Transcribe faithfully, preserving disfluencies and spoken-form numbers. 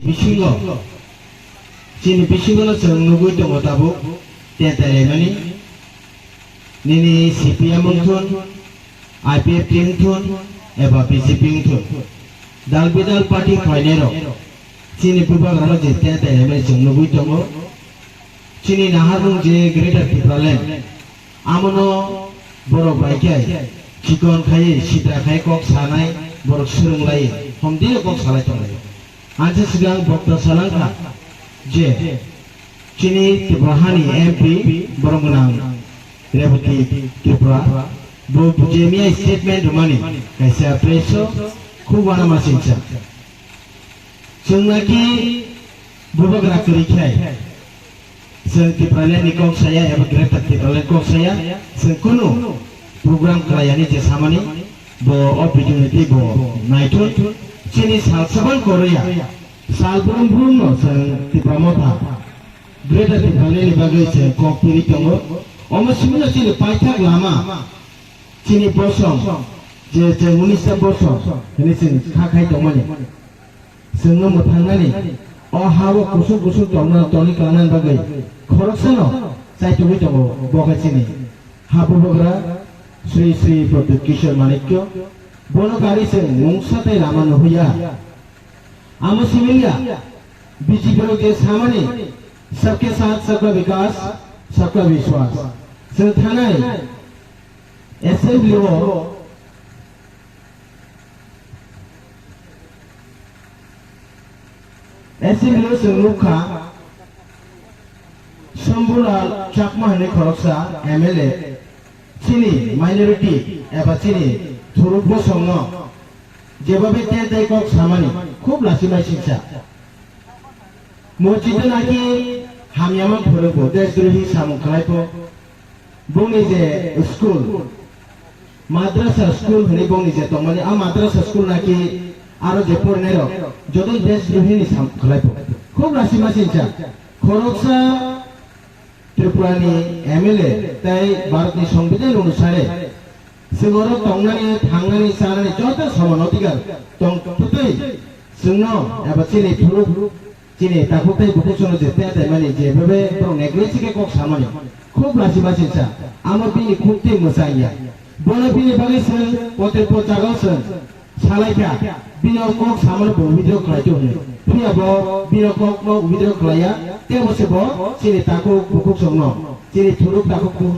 Bisingo, chini bisingo no chwng nugwi tongo tabuk, ten tailaimani. Nini C P M wngthun, I P F T wngthun, eba B J P wngthun. Dal bidal party phainairok, chini bubagrano je ten tailaimani chwng nugwi tongo. Chini naharmung je Greater Tipraland, amono borok bai khe chikon khai, sitra khai kok sanai, borok swrwnglai, homdino kok salai tonglai. Anse sigang bokta salangkha je chini Tripura hani M P borok gwnang Rebati Tripura bo je miya statement rwmani kaisa press o khub uanama singcha. Chwng naki bubagra kwrwi khai. Chwng Tipraland ni kok saya eba Greater Tipraland kok saya, chwng kunu program khlaiyani je samani bo o video ni tei bo naithun chini sal saban koroya sal brum brum no chwng Tipra Motha Greater Tipraland ni bagwi chwng kok piri tongo. Omo simi no chini paithak lama chini bosom je chwng unis ta bosom hwnwi chwng kha khai tongmani. Chwngno mwthangnani, o ha-o kusung kusung tongna toni klangnani bagwi khoroksano chaitugwi tongo, bo khe chini ha bubagra Sri Sri Pradyut Kishore Manikya. Bono gari chwng mungsa tei lama nuhuya. Amo similia B J P rok je samani, "Sabke saath sabka vikas, sabka vishwas." Chwng thanai assembly o Assembly o chwng nukha, Shambhulal Chakma hwnwi khoroksa M L A chini minority eba chini thuruk bosongno jebabe ten tai kok samani khub lachimai singcha. Mosjid o naki hamyama phwrwngbo, desdrohi samung khlaibo. Bongni je school, madrasa school hwnwi bongni je tongmani, a madrasa school naki aro je porinairok joto desdrohini sam khlaibo. Khub lachima singcha. Khoroksa Tripurani M L A tei Bharatni Songbidan onusare chwng oro tongnani, thangnani, chanani joto soman odhikar tong twtwi chwngno eba chini phuru, chini takhuk tei bukhuk sono je tei tei mani je bebe borok neglect khe kok samani khub lachima singcha. Amo bini khuk tei mwchang ya. Bono bini bagwi chwng pote po jagao chwng salaikha, bini o kok samano bo withdraw khlai tong hwnwi. Phiya bo bini o kokno withdraw khlaiya, tei bo se bo chini takhuk bukhuk songno, chini thuruk takhuk